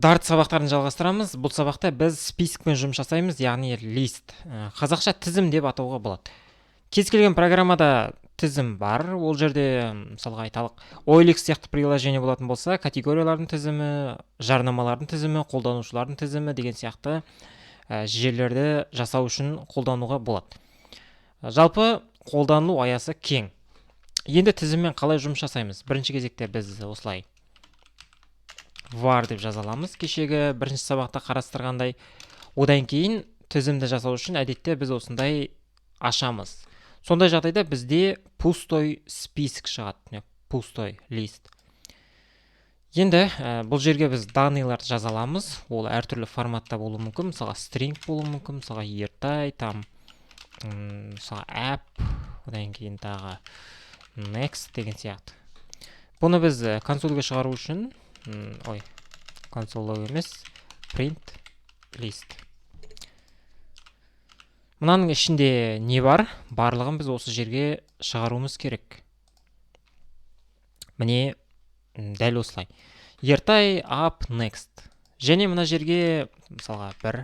Dart сабақтарын жалғастырамыз. Бұл сабақта біз списокпен жұмыс жасаймыз, яғни list. Қазақша тізім деп атауға болады. Кез келген программада тізім бар. Ол жерде, мысалға айталық, OLX сияқты приложение болатын болса, категориялардың тізімі, жарнамалардың тізімі, қолданушылардың тізімі деген сияқты жерлерді жасау үшін қолдануға болады. Жалпы қолданылу аясы кең. Енді тізіммен қалай жұмыс жасаймыз? Бірінші кезекте біз осылай var деп жаза аламыз, кешегі бірінші сабақта қарастырғандай. Одан кейін тізімді жасау үшін әдетте біз осындай ашамыз. Сондай жағдайда бізде пустой список шығады, пустой лист. Енді бұл жерге біз данныйларды жаза аламыз. Ол әртүрлі форматта болуы мүмкін. Мысалға, string болуы мүмкін, мысалға, Ертай, там, мысалға, app, одан кейін тағы next деген сияқты. Бұны біз консольге шығару үшін, ой, console емес, print list. Мынаның ішінде не бар, барлығын біз осы жерге шығаруымыз керек. Міне, дәл осылай. Ертай, app, next. Және мына жерге, мысалға, бір.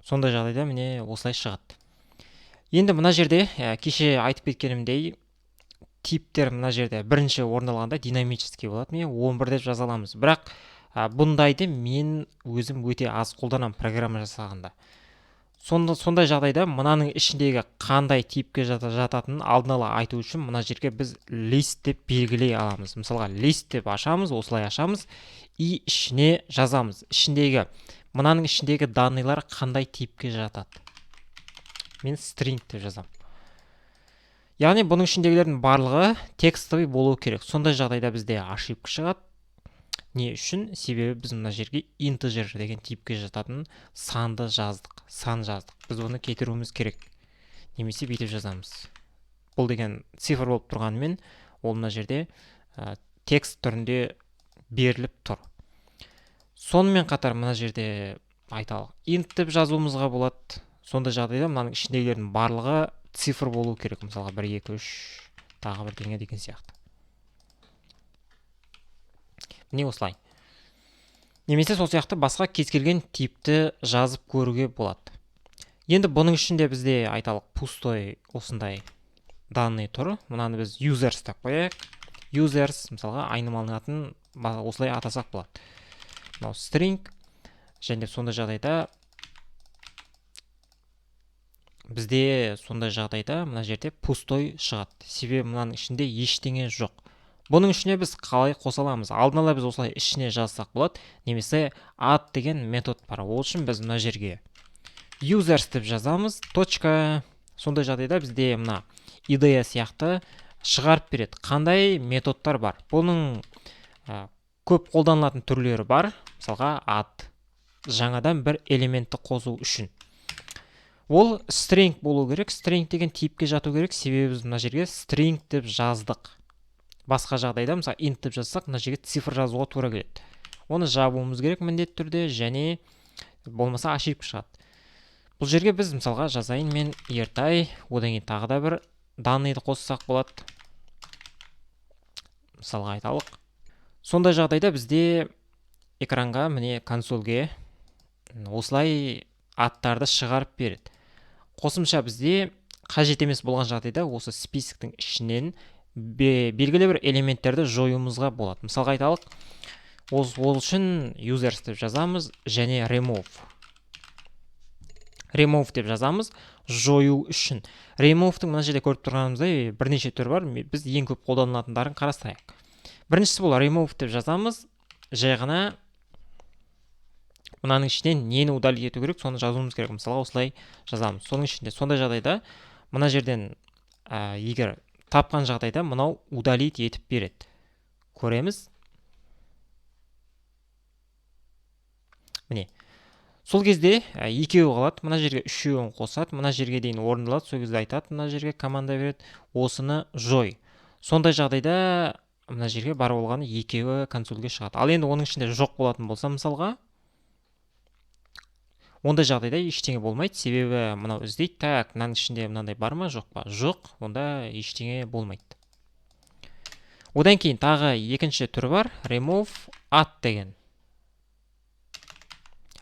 Сондай жағдайда міне осылай шығады. Енді мына жерде кеше айтып кеткенімдей, типтер мына жерде бірінші орын алғанда динамический болады. Міне, 11 деп жаза аламыз. Бірақ бұндайды мен өзім өте аз қолданамын программа жасағанда. Сондай жағдайда мынаның ішіндегі қандай типке жататынын алдын ала айту үшін мына жерге біз list деп белгілей аламыз. Мысалға, list деп ашамыз, осылай ашамыз и ішіне жазамыз. Мынаның ішіндегі данныйлар қандай типке жатады? Мен string деп жазамын. Яғни бұның ішіндегілердің барлығы текстовый болу керек. Сондай жағдайда бізде ошибка шығады. Не үшін? Себебі біз мына жерге integer деген типке жататын санды жаздық, сан жаздық. Біз оны кетіруіміз керек. Немесе бүйтіп жазамыз. Бұл деген цифр болып тұрғанымен, ол мына жерде текст түрінде беріліп тұр. Сонымен қатар мына жерде айталық, int деп жазуымызға болады. Сондай жағдайда мынаның ішіндегілердің барлығы цифр болу керек. Мысалға, 1, 2, 3, тағы бірдеңе деген сияқты. Міне осылай. Немесе сол сияқты басқа кез келген типті жазып көруге болады. Енді бұның ішінде бізде айталық пустой осындай данный тұр. Мынаны біз users деп қояйық. Users, мысалға, айнымалының атын осылай атасақ болады. Мынау string. Және сондай жағдайда бізде сондай жағдайда мына жерде пустой шығады. Себебі мынаның ішінде ештеңе жоқ. Бұның ішіне біз қалай қоса аламыз? Алдын ала біз осылай ішіне жазсақ болады, немесе add деген метод бар. Ол үшін біз мына жерге users деп жазамыз, точка. Сондай жағдайда бізде мына IDE сияқты шығарып береді. Қандай методтар бар? Бұның көп қолданылатын түрлері бар. Мысалға, add жаңадан бір элементті қосу үшін. Ол string болу керек. String деген типке жату керек, себебі біз мына жерге string деп жаздық. Басқа жағдайда, мысалы, int деп жазсақ, мына жерге цифр жазуға тура келеді. Оны жабуымыз керек міндетті түрде, және болмаса ошибка шығады. Бұл жерге біз, мысалға, жазайын мен Ертай, одан кейін тағы да бір данныйды қоссақ болады. Мысалға айталық. Сондай жағдайда бізде экранға, міне, консольге осылай аттарды шығарып береді. Қосымша бізде қажет емес болған жағдайда осы списоктің ішінен белгілі бір элементтерді жоюымызға болады. Мысалға айталық, ол үшін users деп жазамыз және remove. Remove деп жазамыз жою үшін. Remove'тың мына жерде көріп тұрғанымыздай бірнеше түрі бар. Біз ең көп қолданылатындарын қарастырайық. Біріншісі бұл remove деп жазамыз. Жай ғана мынаның ішінен нені удалить ету керек, соны жазуымыз керек. Мысалға, осылай жазамыз. Соның ішінде сондай жағдайда мына жерден, егер тапқан жағдайда мынау удалить етіп береді. Көреміз. Міне. Сол кезде екеуі қалады, мына жерге үшеуін қосады, мына жерге дейін орындалады, сол кезде айтады, мына жерге команда береді, осыны жой. Сондай жағдайда мына жерге бар болғаны екеуі консольге шығады. Ал енді оның ішінде жоқ болатын болса, мысалға, ондай жағдайда ештеңе болмайды, себебі мынау іздейді, так, мынаның ішінде мынандай бар ма, жоқ па? Жоқ, онда ештеңе болмайды. Одан кейін тағы екінші түрі бар, remove at деген.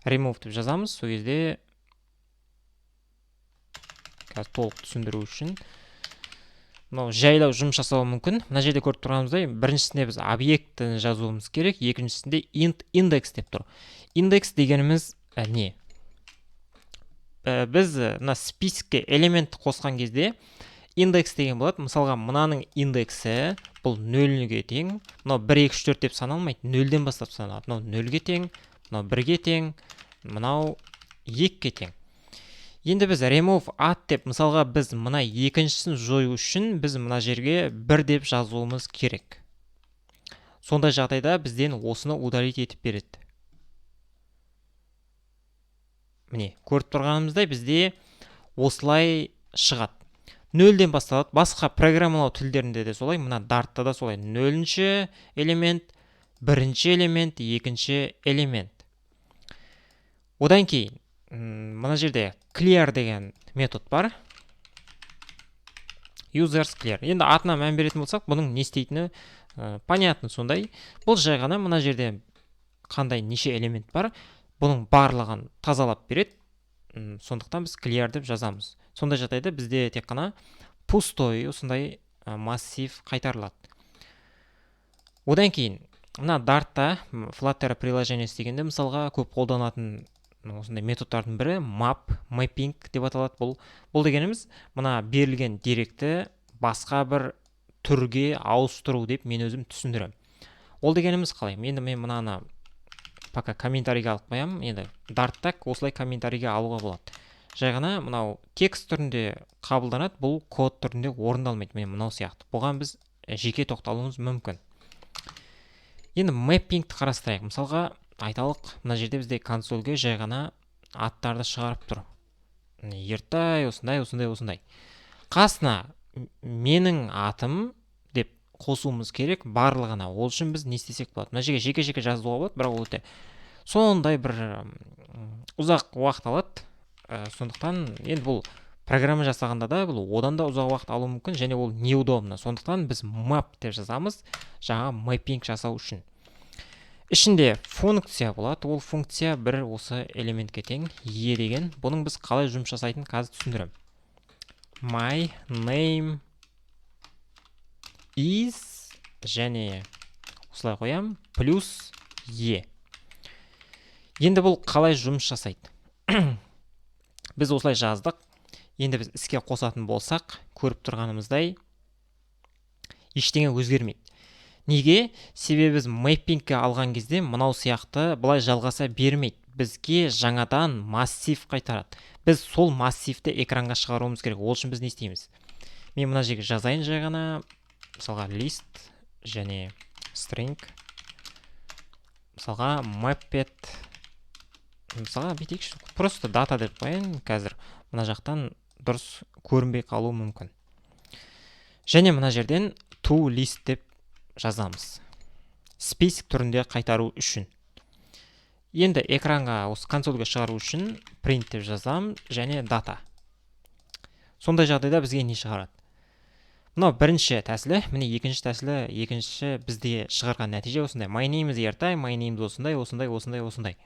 Remove деп жазамыз. Сол кезде қазір толық түсіндіру үшін мынау жайлау жұмыс жасауы мүмкін. Мына жерде көріп тұрғанымыздай, біріншісінде біз объектіні жазуымыз керек, екіншісінде int index деп тұр. Индекс дегеніміз не? Біз мына списокке элемент қосқан кезде индекс деген болады. Мысалға, мынаның индексі бұл нөлге тең. Мынау 1, 2, 3, 4 деп саналмайды, нөлден бастап саналады. Мынау нөлге тең, мынау бірге тең, мынау екіге тең. Енді біз remove at деп, мысалға, біз мына екіншісін жою үшін біз мына жерге бір деп жазуымыз керек. Сондай жағдайда бізден осыны удалить етіп береді. Міне, көріп тұрғанымыздай, бізде осылай шығады. Нөлден басталады. Басқа программалау тілдерінде де солай, мына Дартта да солай. Нөлінші элемент, бірінші элемент, екінші элемент. Одан кейін мына жерде clear деген метод бар. Users clear. Енді атына мән беретін болсақ, бұның не істейтіні понятно сондай. Бұл жай ғана мына жерде қандай неше элемент бар, бұның барлығын тазалап береді. Сондықтан біз clear деп жазамыз. Сондай жағдайда бізде тек қана пустой осындай массив қайтарылады. Одан кейін мына Дартта, Flutter приложениесі дегенде, мысалға, көп қолданатын осындай методтардың бірі map, mapping деп аталады. Бұл дегеніміз мына берілген деректі басқа бір түрге ауыстыру деп мен өзім түсіндіремін. Ол дегеніміз қалай? Енді мен мынаны пока комментарийге алып қоямын. Енді Дартта осылай комментарийге алуға болады. Жай ғана мынау текст түрінде қабылданады, бұл код түрінде орындалмайды. Міне, мынау сияқты. Бұған біз жеке тоқталуымыз мүмкін. Енді мэппингті қарастырайық. Мысалға, айталық, мына жерде бізде консольге жай ғана аттарды шығарып тұр. Ертай, осындай, осындай, осындай. Қасына менің атым деп қосуымыз керек барлығына. Ол үшін біз не істесек болады? Мына жерге жеке жеке жазуға болады, бірақ ол өте сондай бір ұзақ уақыт алады. Сондықтан енді бұл программа жасағанда да бұл одан да ұзақ уақыт алуы мүмкін және ол неудобно. Сондықтан біз map деп жазамыз, жаңа мэппинг жасау үшін. Ішінде функция болады. Ол функция бір осы элементке тең, е деген. Бұның біз қалай жұмыс жасайтынын қазір түсіндіремін. My name is және осылай қоямын, плюс е. Енді бұл қалай жұмыс жасайды? Біз осылай жаздық. Енді біз іске қосатын болсақ, көріп тұрғанымыздай, ештеңе өзгермейді. Неге? Себебі біз мэппингке алған кезде мынау сияқты былай жалғаса бермейді. Бізге жаңадан массив қайтарады. Біз сол массивті экранға шығаруымыз керек. Ол үшін біз не істейміз? Мен мына жерге жазайын жай ғана, мысалға, list және string, мысалға, mapped, мысалға, бүйтейікші, просто data деп қояйын. Қазір мына жақтан дұрыс көрінбей қалуы мүмкін. Және мына жерден to list деп жазамыз, список түрінде қайтару үшін. Енді экранға, осы консольге шығару үшін print деп жазам және data. Сондай жағдайда бізге не шығарады? Мынау бірінші тәсілі, міне, екінші тәсілі. Екінші бізде шығарған нәтиже осындай: my name is Ертай, my name is осындай, осындай, осындай, осындай.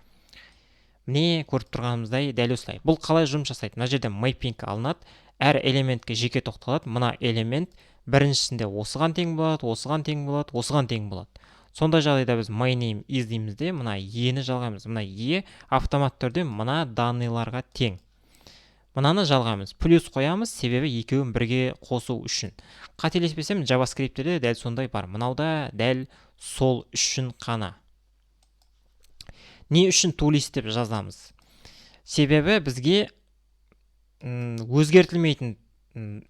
Міне, көріп тұрғанымыздай, дәл осылай. Бұл қалай жұмыс жасайды? Мына жерде мэппинг алынады, әр элементке жеке тоқталады. Мына элемент біріншісінде осыған тең болады, осыған тең болады, осыған тең болады. Сондай жағдайда біз my name is дейміз де, мына ені жалғаймыз. Мына е автоматты түрде мына данныйларға тең. Мынаны жалғаймыз, плюс қоямыз, себебі екеуін бірге қосу үшін. Қателеспесем, JavaScriptте де дәл сондай бар. Мынау да дәл сол үшін қана. Не үшін to list деп жазамыз? Себебі бізге өзгертілмейтін,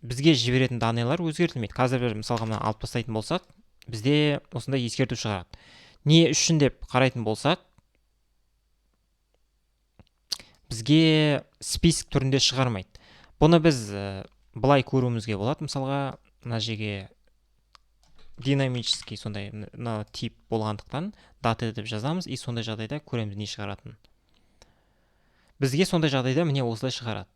бізге жіберетін данныйлар өзгертілмейді. Қазір бір мысалға, мына алып тастайтын болсақ, бізде осындай ескерту шығарады. Не үшін деп қарайтын болсақ, бізге список түрінде шығармайды. Бұны біз былай көруімізге болады. Мысалға, мына жерге динамический сондай мына тип болғандықтан, data деп жазамыз и сондай жағдайда көреміз не шығаратынын. Бізге сондай жағдайда, міне, осылай шығарады.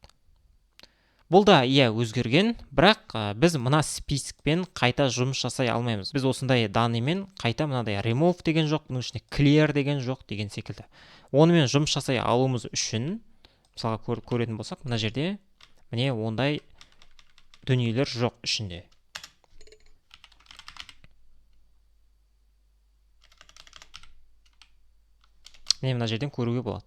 Бұл да иә өзгерген, бірақ біз мына спискпен қайта жұмыс жасай алмаймыз. Біз осындай данныймен қайта мынадай remove деген жоқ, бұның ішінде clear деген жоқ деген секілді. Онымен жұмыс жасай алуымыз үшін, мысалға көретін болсақ, мына жерде міне ондай дүниелер жоқ ішінде. Міне мына жерден көруге болады.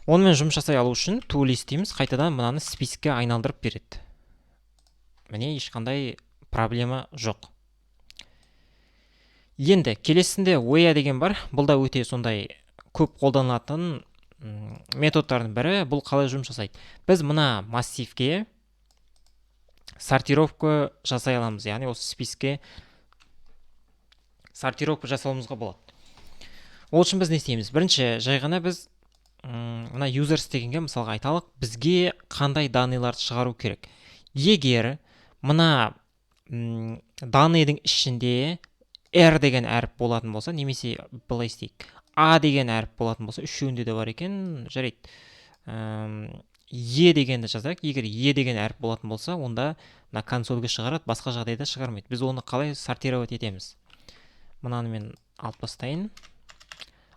Онымен жұмыс жасай алу үшін toList дейміз, қайтадан мынаны спискке айналдырып береді. Міне ешқандай проблема жоқ. Енді келесінде where деген бар. Бұл да өте сондай көп қолданылатын методтардың бірі. Бұл қалай жұмыс жасайды? Біз мына массивке сортировка жасай аламыз, яғни осы спискке сортировка жасауымызға болады. Ол үшін біз не істейміз? Бірінші жай ғана біз мына users дегенге мысалға айталық, бізге қандай данныйларды шығару керек. Егер мына данныйдың ішінде R деген әріп болатын болса, немесе былай істейік, А деген әріп болатын болса, үшеуінде де бар екен, жарайды. Е дегенді жазайық. Егер Е деген әріп болатын болса, онда мына консольге шығарады, басқа жағдайда шығармайды. Біз оны қалай сортировать етеміз? Мынаны мен алып тастайын.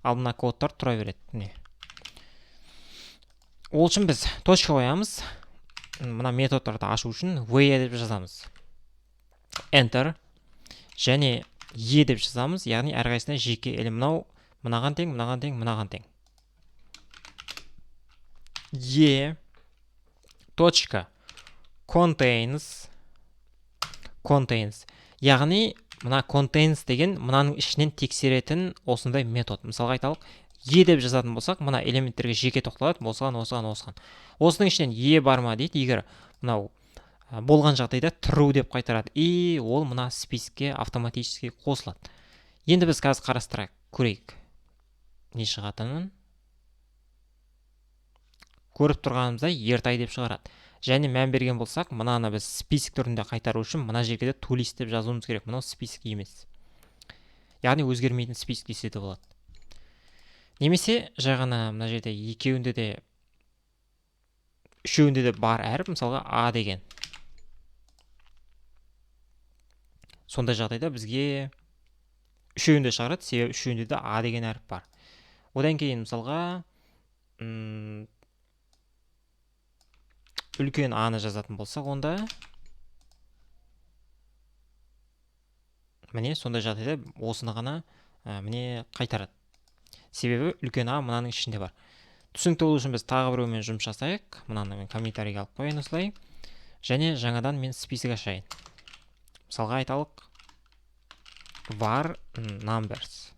Ал мына кодтар тұра береді. Міне. Ол үшін біз точка қоямыз. Мына методтарды ашу үшін where деп жазамыз. Enter және E деп жазамыз, яғни әрқайсысына жеке элемент. Мынау мынаған тең, мынаған тең, мынаған тең. E точка contains, contains, яғни мына contains деген мынаның ішінен тексеретін осындай метод. Мысалға айталық, Е деп жазатын болсақ, мына элементтерге жеке тоқталады, осыған, осыған, осыған. Осының ішінен Е бар ма дейді, егер мынау болған жағдайда true деп қайтарады. И ол мына спискке автоматически қосылады. Енді біз қазір қарастырайық, көрейік не шығатынын. Көріп тұрғанымыздай Ертай деп шығарады. Және мән берген болсақ, мынаны біз список түрінде қайтару үшін мына жерге де toList деп жазуымыз керек. Мынау список емес. Яғни өзгермейтін список десе де болады. Немесе жай ғана мына жерде екеуінде де, үшеуінде де бар әріп, мысалға А деген. Сондай жағдайда бізге үшеуінде шығарады, себебі үшеуінде де А деген әріп бар. Одан кейін мысалға үлкен А-ны жазатын болсақ, онда міне сондай жағдайда осыны ғана міне қайтарады. Себебі үлкен А мынаның ішінде бар. Түсінікті болу үшін біз тағы біреумен жұмыс жасайық. Мынаны мен комментарийге алып қояйын осылай. Және жаңадан мен список ашайын. Мысалға айталық var numbers.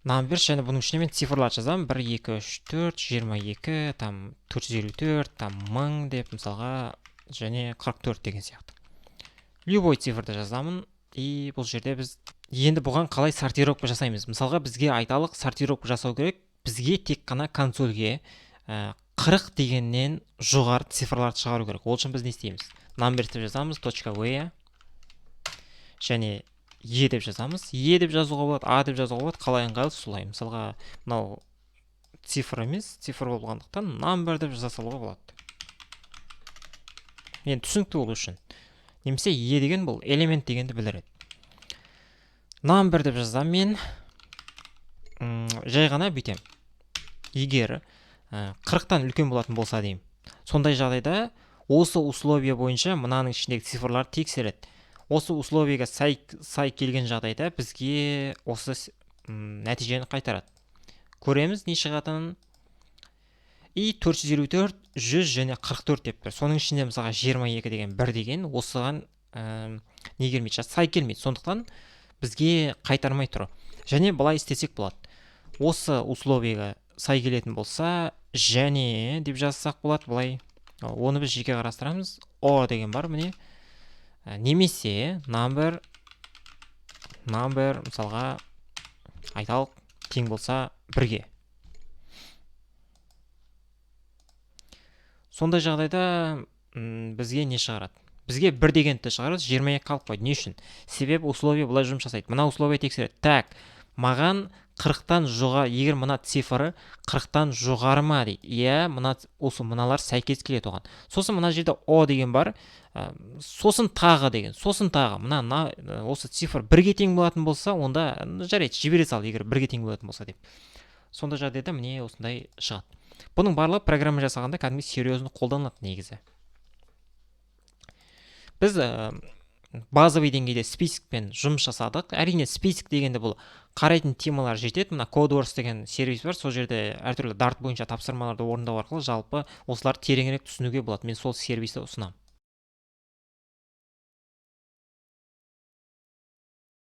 Numbers және бұның ішіне мен цифрлар жазамын. 1, 2, 3, 4, 22, там 454, там 1000 деп мысалға және 44 деген сияқты. Любой цифрды жазамын. И бұл жерде біз енді бұған қалай сортировка жасаймыз? Мысалға бізге айталық сортировка жасау керек. Бізге тек қана консольге 40 дегеннен жоғары цифрларды шығару керек. Ол үшін біз не істейміз? Numbers деп жазамыз, точка where және E деп жазамыз. E деп жазуға болады, А деп жазуға болады, қалай ыңғайлы солай. Мысалға мынау цифр емес, цифр болғандықтан number деп жаза салуға болады. Енді түсінікті болу үшін. Немесе E деген бұл элемент дегенді білдіреді. Number деп жазамын мен. Жай ғана бүйтем. Егер 40-тан үлкен болатын болса деймін. Сондай жағдайда осы условие бойынша мынаның ішіндегі цифрларды тексереді. Осы условиеге сай келген жағдайда бізге осы нәтижені қайтарады. Көреміз не шығатынын. И 454, 100 және 44 деп тұр. Соның ішінде мысалға 22 деген 1 деген осыған не келмейді, сай келмейді. Сондықтан бізге қайтармай тұр. Және былай істесек болады. Осы условиеге сай келетін болса, және деп жазсақ болады былай. Оны біз жеке қарастырамыз. О деген бар міне. Немесе number мысалға айталық тең болса 1-ге. Сондай жағдайда бізге не шығарады? Бізге 1 дегенді шығарады, 22 қалып қойды. Не үшін? Себебі условие былай жұмыс жасайды. Мына условие тексереді. Так, Маған 40-тан жоғары, егер мына цифры 40-тан жоғары ма дейді. Иә, мына осы мыналар сәйкес келеді оған. Сосын мына жерде «о» деген бар, сосын тағы деген, сосын тағы мына осы цифр 1-ге тең болатын болса, онда жарайды, жібере сал, егер 1-ге тең болатын болса деп. Сондай жағдайда міне осындай шығады. Бұның барлығы программа жасағанда кәдімгі серьезно қолданылады негізі. Біз базовый деңгейде списокпен жұмыс жасадық. Әрине, список дегенде бұл қарайтын темалар жетеді. Мына Codewars деген сервис бар, сол жерде әртүрлі Dart бойынша тапсырмаларды орындау арқылы жалпы осыларды тереңірек түсінуге болады. Мен сол сервисті ұсынамын.